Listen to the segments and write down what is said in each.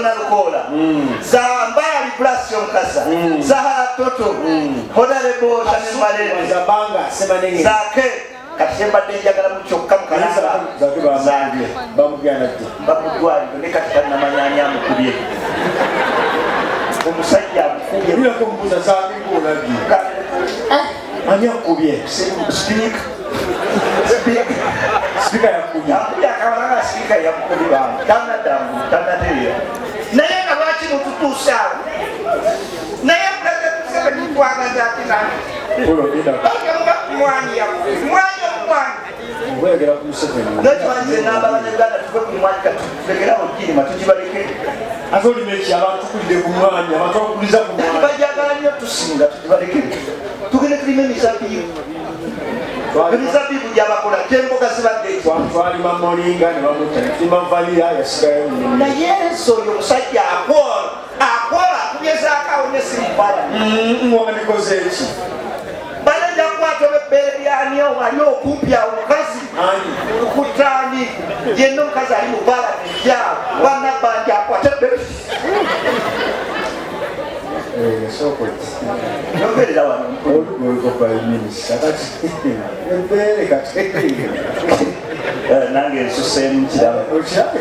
Nalukoola, za Mbaali Blasio Mukasa, Zahara Toto, Honorable Shamim Malende, Zabanga Semanenge. Zaake. Kati kyembadde njagala mu kyokka mukalamba Zaake Zaake. Bamugana ddi? Bamudwaliro ne kati tannamanya ani amukubye. Omusajja amukubye. Olirako omubuuza Zaake ng'olabye. Ani akubye? Sipiika. Sipiika. Sipiika yakubye. Yakubye akabala nga sipiika yakubye bantu. Tannaddamu, tannatereera. Naye nga lwaki mututuusa awo? Naye Pulezidenti Museveni twagaza ati nange. Olwo linda. Bajja muba kumwanyi yakubye. Mwanyi omwanyi. Okweyogera ku Museveni. N'ekimanyi nze ngamba Bannayuganda tuve ku mwanyi kati tulekere awo girima tugibaleke. Ate olima eki? Abantu tukulidde ku mwanyi, abantu bakuliza ku mwanyi. Bajagala nnyo tusinga, tugibalekere. Tugende tulime emizabbibu. Emizabbibu gyabakola gy'emboga zibadde eki? Twalima moringa ne bamutta, ne tulima vanilla yasigayo nnyo. Naye ensi oyo omusajja akola, akola akubyezaako awo ne si mubala. Wandikoze eki? Bajja kukwata ebbeere lyani ali okumpi awo omukazi. Ani? Kutaani yenna omukazi ali mu bala bijja wanabbanja akwate ebbeere. Sooka oti. Yogerera wano. Olugoliko prime minister kati ebbeere kati. Nange nsuseemu kiraba. Okirabe?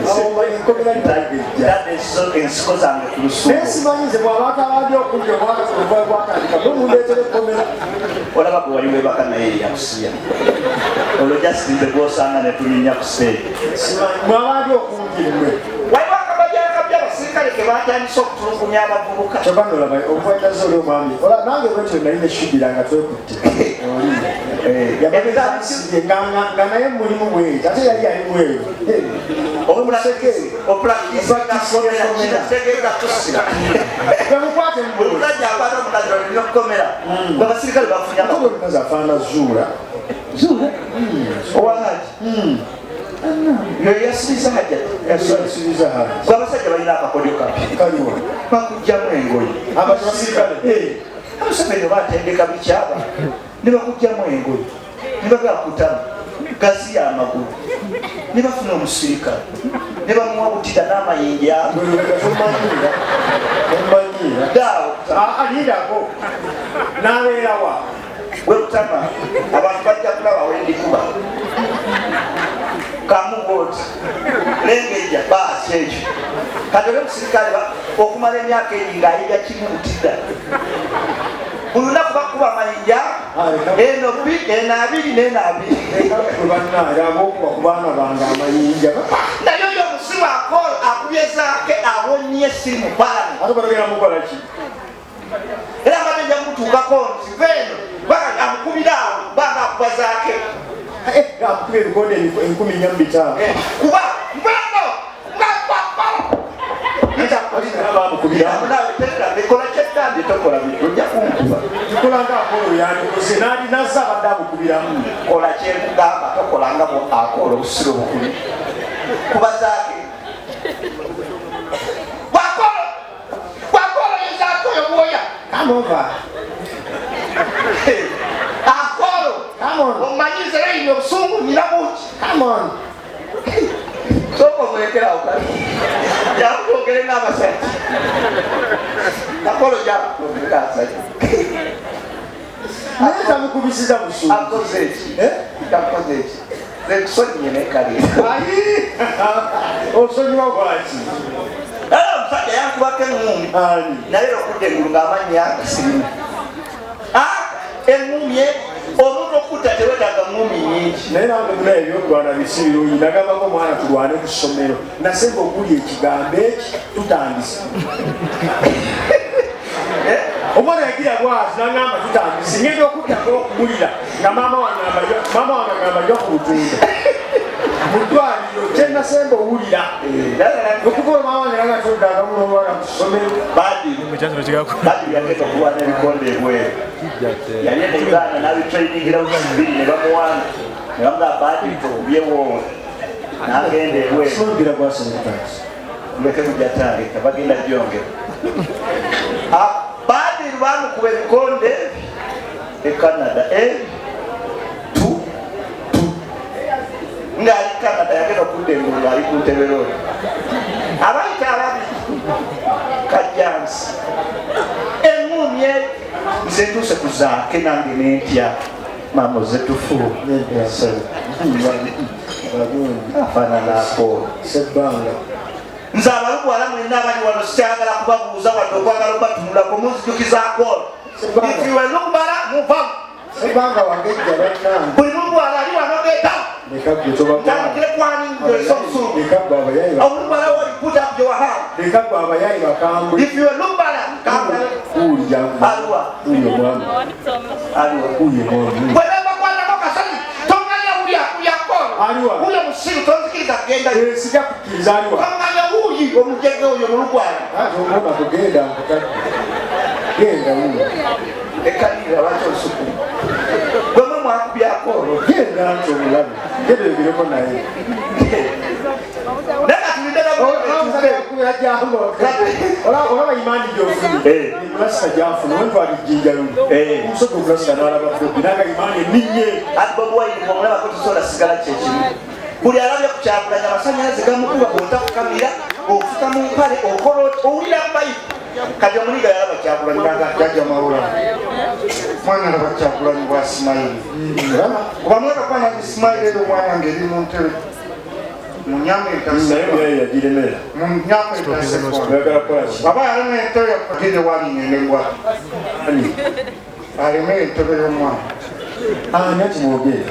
Awo enkomera litagejja. Tadde ensiko zange ku lusuubo. Naye simanyi nze bw'abantu abandi okulya omwaka kuva gwatandika bwe mundeetera ekkomera. Olaba gwe wali weebaka naye yakusiya. Olwo just nze gw'osanga ne tulinnya ku siteegi. Simanyi mwe abandi okumpi mmwe. Waliwo akabajja akabya abasirikale ke batandise okutulugunya abavubuka. Kyokka nno olaba omukwatazi oli omwami. Olaba nange bwentyo nali ne Shubira nga twekutte. Oli. Yabadde ansibye nga naye mulimu bweti ate yali ali bweru. Bamukwate mu buli. Omusajja akwata omukazi balina okukomera. Abasirikale bafunye Ate omukazi afaanana Zuula. Zuula? Owa Haji? Yo yasuubiza Hajjati. Yasuubiza Haji. Gwe abasajja balina akakodyo kabi. Kaliwa. Bakugyamu engoye. Abasirikale. Abasirikale batendeka bikyaba. Ne bakugyamu engoye. Ne bagakutamu. Gaziya amagulu. Ne bafuna omusirikale. Ne bamuwa butita n'amayinja. Tomanyiira. Tomanyiira. Daawo. Alindako. N'abeera wa? Gwe kutama. Abantu bajja kulaba wendikuba. Kamu bw'oti. Lengejja baasi ekyo. Kati oli omusirikale okumala emyaka egi ng'ayiga kimu butida. Buli lunaku bakuba amayinja, eno bi, eno abiri n'eno abiri. Bannange ab'okuba ku baana bange amayinja. Naye oyo omusiru akola akubye zaake awonye si mu baana. Ate batagenda mukola ki? Era mbadde nja kumutuukako nti eno amukubira awo banga akuba zaake. Akubye ebikonde 4500. Kuba mbano kola kyegambye tokola bintu ojja kunkuba. Nkola nga akola yandikoze n'ali nazza abadde amukubiramu. Kola kyenkugamba tokola nga akola obusiru obukulu. Kuba zaake. Bw'akola, bw'akola ye zaake oyo bw'oya. Come over. Akolo. Come on. Omanyize leero obusungu nnyina bungi. Come on. Sooka omulekerawo kale. Jangu twogere n'abasajja. Akolo jangu twogere n'abasajja. Naye tamukubisiza busungu. Akoze eki? Akoze eki? Nze nkusonyiye naye kale. Ayi! Osonyiwa lwaki? Era omusajja yankubako eŋŋumi. Ani? Naye era okudda engulu ng'amannya agasirimu. Eŋŋumi omuntu okutta tewetaaga ŋŋumi nnyingi. Naye nange muna ebyokulwana bisi birungi. Nagambako omwana tulwane ku ssomero. Nasemba okulya ekigambo eki tutandise. Omwana yagira bw'ati n'angamba tutandise. Ngenda okuddako okubulira nga maama wange agamba jja ku lutunda. Mu ddwaliro kye nasemba owulira. Okuva olwo maama wange nanga toddanga mulwana ku ssomero. Badru yagenda okulwana ebikonde ebweru. Yali eno Uganda n'abitrainingira bbiri ne bamuwanga. Ne bamugamba Badru tokubye woowe. N'agenda ebweru. Simugira gwasoma okutandisa. Muleke kujja tandika bagenda gyongera. Badru baamukuba ebikonde e Canada. Tu, tu. Ng'ali Canada yagenda okudda engulu ng'ali ku ntebe road. Abayita ababi Kajjansi eŋŋumye nze ntuuse ku Zaake nange nentya maama ozetufu afaananaako Sebbanga. Nze abalugwala mwenna abali wano sikyagala kubabuuza wadde okwagala obatunulako munzijukizaako. If you are Lugbara, move on. Sebbanga wagejja bannange. Buli Lugbara ali wano geta. Leka gwe tobagwa. Ntandikire kwani nze obusungu. Leka gwe abayayi. Olugbara wali put up your hand. Leka gwe abayayi bakambwe. If you are Lugbara, Uli jangu. Alwa. Uyo mwami. Alwa. Uyo mwami. Bwe bakwatako kasani tonganya uli akuyako. Aliwa. Uyo musiru tonzikiriza kugenda. Sijja kukkiriza aliwa. Tonganya wuyi omujege oyo mu Lugwala. Ate tugenda nkutadde. Genda wuyo. Ekalira lwaki olusuku? Gwe mwe mwakubyako olwo. Genda nti omulabe. Genda oyogereko naye. Naye katulinde Olaba imani gy'ofunye. Mulasita gy'afuna wentwala ejjinja luli. Omusajja omulasita n'alaba Bobi n'aga imani eminnye. Ati Bobi Wine bw'omulabako tosobola sigala kyekimu. Buli alabye ku Kyagulanyi amasannyalaze gamukuba bw'otafukamira ofuka mu mpale okola owulira bayipu. Kati omuliga yalaba Kyagulanyi n'aga Jjajja Mawula. Mwana alaba Kyagulanyi bwa simayiri. Kuba mwaka kwana simayiri ero omwana ng'eri mu ntebe. Munyama entasekwa. Munyama entasekwa. Baba yalema entebe gende wali ngende wa. Aleme entebe y'omwana. Ani ati mwogere?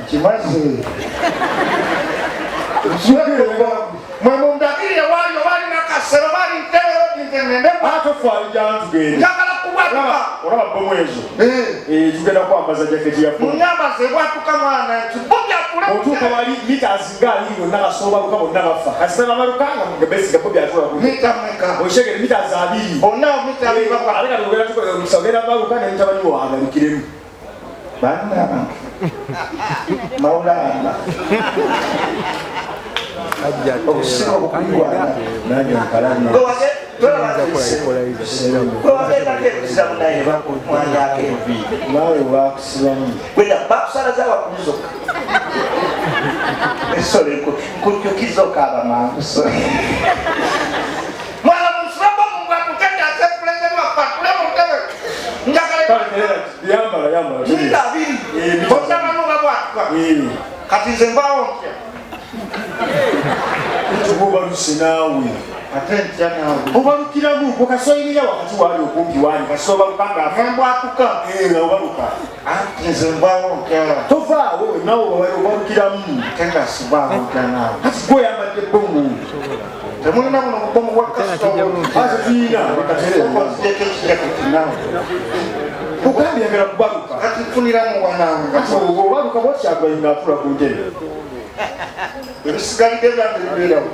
Kimaze. Mwe mundagirire wali bali nakasero bali ntebe ngende. Atofaayo gyantugende. Njagala kubwatuka. Olaba bbomu ezo. Tugenda kwambaza jaketi ya bbomu. Munyamaze bwatuka mwana nti Bobi atule. Otuuka wali mita zinga abiri bonna kasoobaluka bonna bafa. Kasita babaluka nga besiga Bobi atula ku. Mita mmeka? Oshegere mita abiri. Bonna mita abiri bafa. Ate kati ogenda tukola omukisa ogenda baluka ne mutabani wo agalukiremu. Banna Maulana. Obusiru obukulwana. Nange nkalanye. Naawe bakusibamu. Bweda bakusala zawa kuzoka. Esole kujjukiza okaaba mangu sorry. Mwana musirabo mungu akutenda ate pulezidenti waffe atule mu ntebe. Njagala Yambala yambala. Mita abiri. Bonna bano babwatuka. Kati nze nvaawo ntya? Obaluse naawe. Ate ntya naawe. Obalukiramu okasoyirira wakati waali okumpi waali kasita obaluka nga Nembwatuka. Nga obaluka. Anti nze nvaawo ntya. Tovaawo naawe obalukiramu. Ate nga sivaawo ntya naawe. Kati gwe oyambadde bbomu. Temulina buno bbomu bwa kasita. Ate tuyina. Nzijeko ekijaketi naawe. Ogambye ayagala kubaluka. Kati nfuniramu wanaawe. Kati obaluka bw'okyagala ng'atula ku ntebe. Ebisigalidde byange bibeerawo.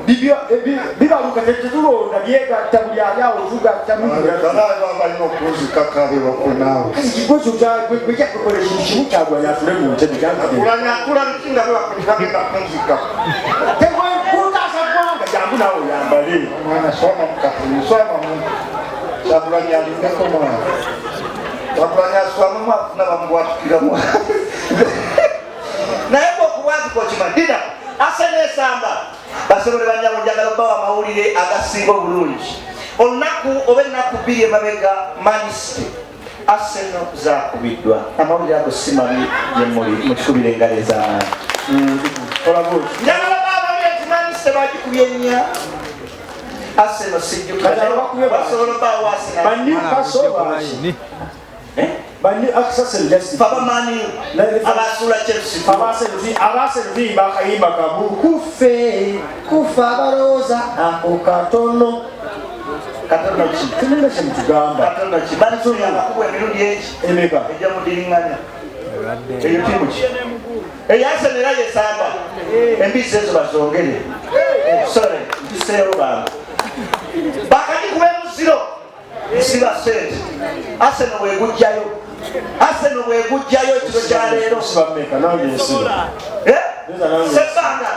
Bibaluka tetulonda byegatta buli ali awo tugatta. Balaba balina okunzikako abebakwe naawe. Kati gwe kyakukola ekintu kimu Kyagulanyi atule mu ntebe Kyagulanyi atula biki nga bebakwe tebagenda kunzikako. Tekutaasa ggwanga jangu naawe oyambale. Omwana soma mukatuni soma mu Kyagulanyi alindeko mwana. Kyagulanyi aswamamu afuna bamubwatukiramu. Naye bw'okubwatuka okimanyi dina Arsenal esamba basobole banyabo njagala obbawa amawulire agasinga obulungi. Olunaku oba ennaku bbiri emabega Man City Arsenal zaakubiddwa. Amawulire ago si mabi gye muli mukikubire engalo ez'amaanyi. Njagala baababye nti Man City bagikubye nnya. Arsenal sijjukira. Basobola obbaawo Arsenal. Ba Newcastle baaki? Fabamani abasuula Chelsea. Abaselu bakayimba kamu kufe kufa abalowooza ako katono. Katono ki? Tulina kye mutugamba. Katono ki? Bali abakubwa emirundi egi. Emeka? Ejja mudiringanya. Eyo ttiimu ki? Eyo Arsenal era yesamba. Embizzi ezo bazongere. Sorry, mpiseewo bantu. Bakagikuba emuziro. Nsiba ssente. Arsenal bw'egujjayo. Arsenal bw'egujjayo ekiro kya leero. Sebbanga.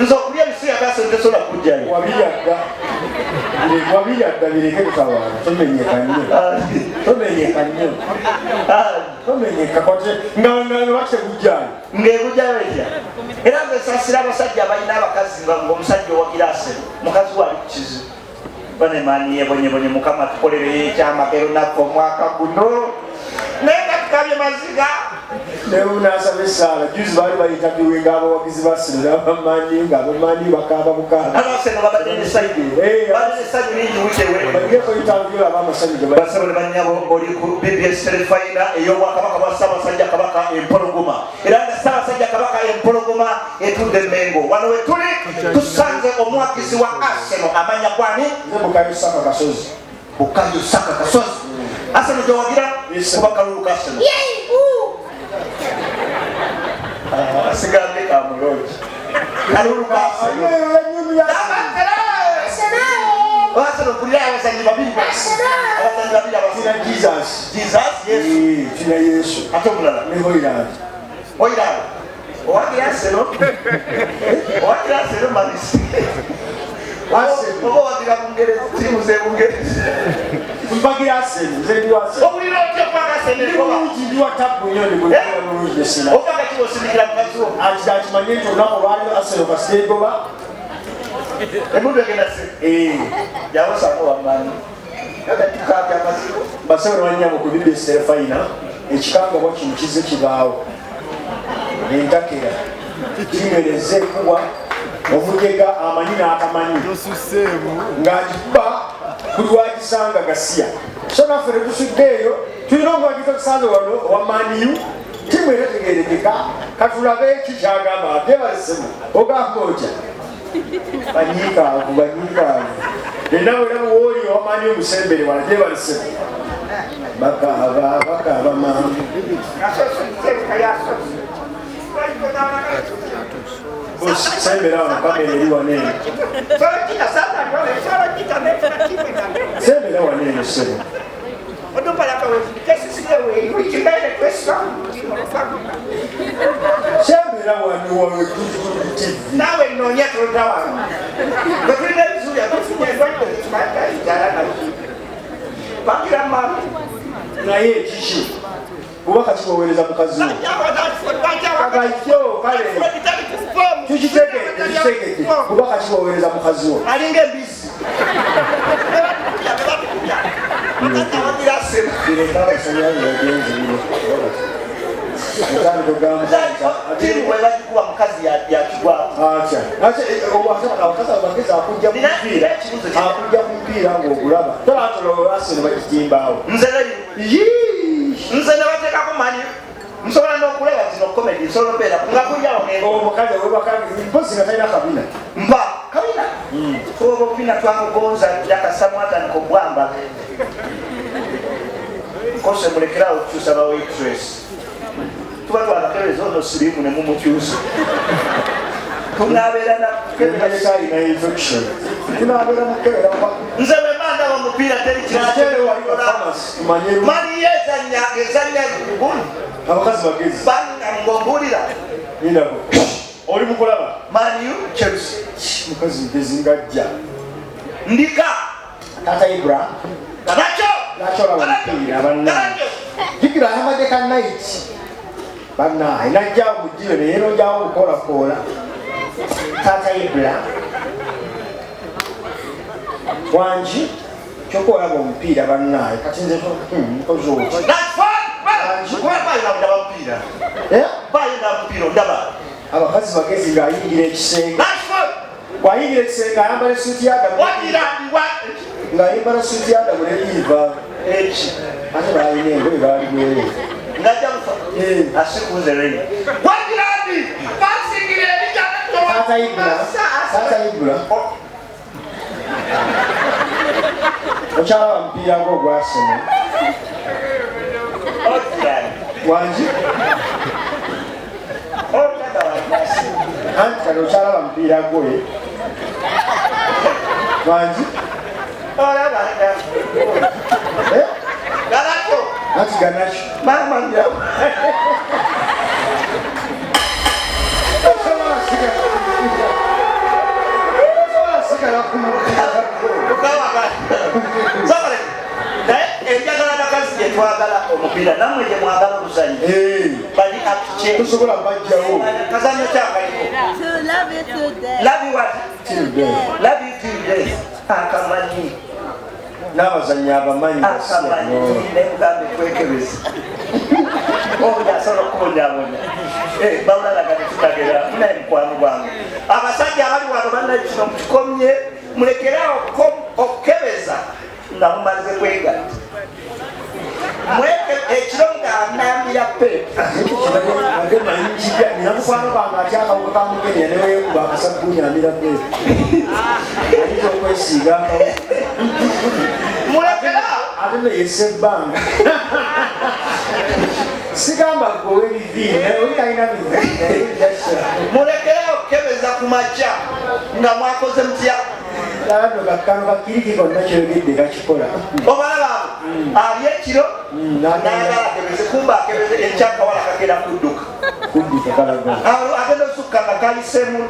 Nze okulya ebisiya bya Arsenal tesobola kujjayo. Wabirya dda. Wabirya dda bireke tutawaana. Tomenyeka nnyo. Tomenyeka nnyo. Tomenyeka kote nga nga lwaki tegujjaayo. Ng'ebujjayo etya? Era nze nsasira abasajja abalina abakazi nga ng'omusajja owagira Arsenal, mukazi we ali ku kizibu. Bane Man U yebonyebonye, Mukama tukolereyo ekyamagero naffe omwaka guno. Naye nga tukabye maziga. Naye nasaba essaala. Juzi baali bayinterviewinga abawagizi ba Arsenal n'aba Man U, nga aba Man U bakaaba bukaaba. Arsenal babadde n'essanyu. Babadde n'essanyu lingi wiiki ewedde. Bagireko interview ab'amasanyu ge Basebo ne bannyabo, oli ku BBS Terefayina ey'Obwakabaka bwa Ssaabasajja Kabaka Empologoma, era nga Ssaabasajja Kabaka Empologoma etudde Mengo. Wano we tuli tusanze omuwagizi wa Arsenal, amanya gwani? Nze Bukayo Saka Kasozi. Bukayo Saka Kasozi, Arsenal gyowagira? Yes, sir. Kuba kalulu ka Arsenal. Ah, asigadde kamulongi kalulu ka Arsenal. Arsenal kulira abazanyi babiri, abazanyi babiri Tina abasinga. Jesus. Jesus, Yesu. Eh, tina Yesu. Ate omulala? Ne Hoyland. Oyiraba owagira Arsenal, owagira Arsenal manisi. Arsenal. Oba owagira Bungereza, tiimu z'ebungereza? Mpagira Arsenal, nze ndi wa Arsenal. Owulira otya okwaga Ndi Arsenal? bulungi, ndi wa tabu nnyo, ndi bulungi esina. Ovaga ki osindikira mukazi wo? Akimanye nti olunaku olwaliro Arsenal kasita egoba. Emundu egenda se jawosamu wamani tukabya amazigo. Basebo ne bannyabo, ku BBS Terefayina, ekikangabwa kino kizze kibaawo. Entakera kinywereza ekubwa omujega amanyi n'atamanyi ng'agikuba buli wagisanga gasiya. So naffe tetusudde eyo, tulina omuwagizi otusanze wano owa Man U, timu era tegerekeka. Katulabe ki kyagamba. Byebalesemu ogamba otya? Banyiikaavu, banyiikaavu. Yenna bwera buwooli owa Man U musembere wala. Gyebalesemu bakaaba, bakaaba mangu. Sembera wano, kamera eri wano eno. Sembera wano eno, ssebo. Sembera wano, wano TV. Naawe noonya tolda wano bwe tulina ebizibu byatufunye endwadde zetumayitaala bagira mami. Naye kiki bubaka kibaweereza mukazi wo kagayo? Kale tukitegedde, tukitegedde. Bubaka kibaweereza mukazi wo? Alinga embizi, bebatukubya awagira sema. Bireka abasanyalaze bagenzi bino otandika ogamba. Tiimu bwe bagikuba mukazi yakigwako. Atya ate abakazi abagezi akujja ku mupiira, akujja ku mupiira ng'ogulaba tolatolo Arsenal bagitimbaawo. Nze Yii! Nze nebateekako Man U, nsobola n'okulaba zino comedy, nsobola obeera nga kulyawo. Omukazi webaka mpozi nga talina kabina. Mpa kabina oba obubina twamugonza jakasamu atandika obwamba kose mulekerawo okukyusa ba waitress, tuba twakakebereza ono siriimu ne mumukyusa tunabeera na Embaleka alina infection, tunabeera mukebera. Nze bwe mba ndaba omupiira teri Tutere wali wa pharmacy tumanye. Man U ezanya, ezanya gundi. Abakazi bagezi. Banga ng'ombuulira. Lindako, oli mukulaba. Man U Chelsea. Mukazi mugezi ngajja. Ndika. Tata Ibra. Nakyo. Lwaki olaba omupiira bannange? Jjukira ayambadde ka night bannaye, najjawo mu ddiro ne yeeronjawo okukoolakoola. Taata Ibra wangi, kyokka olaba omupiira bannaye. Kati nze nkoze oti? Ndaba mupiira. Eh? Bayo ndaba mupiira, ndaba. Abakazi bagezi ng'ayingira ekisenge. Rashford. Bw'ayingira ekisenge ayambala esuuti ya Adamu. Wagirandibwa. Ng'ayambala suuti ya Adamu ne Eva. Eki? Ate balina engoye, baali bwereere. Ngajja mufa. Eh. Asikuze rei wagirandi basingira ebijja. Taata Ibra, Taata Ibra, okyalaba mupiira gwo ogwa Arsenal? Wangi? Anti kati okyalaba mupiira gwo, eh? Wangi? Eh? Anti Garnacho. Mama ngira. Tosobola sigala ku mupiira gwo. Mukama. Twagala omupiira, nammwe gye mwagala oluzanyo. Bali akice. Tosobola bajjawo. Kazanyo kyakaliko. To love you to death. Love you what? Till death. Love you till death. Akamanyi. N'abazannyi abamanyi. Akamanyi, naye mugambe kwekebeza, oyo asobola okubonyabonya. Bawulalaga tetutagera munaye. Mukwano gwange, abasajja abali wano, bannaye, kino mukikomye, mulekereawo okukebeza nga mumaze kwegatta. Ekiro nga nambira pe. Nina mukwano gwange atya akawuka ka mugenya, newekuba akasabbuuni amira pe, ayinza okwesiiga akawuka. Mulekeraawo. Ate neyesa ebbanga. Sigamba gwe owebiviiri, naye oli talina biviiri, naye Mulekeraawo okukebeza ku makya nga mwakoze mutya? Ano kano kakiriki konna kyogedde kakikola. Obalaba abo ali ekiro nayagala akebeze, kumba akebeze ekyakawala kakera kudduka. Kudduka kalaga. Agenda osukka nga kayise mu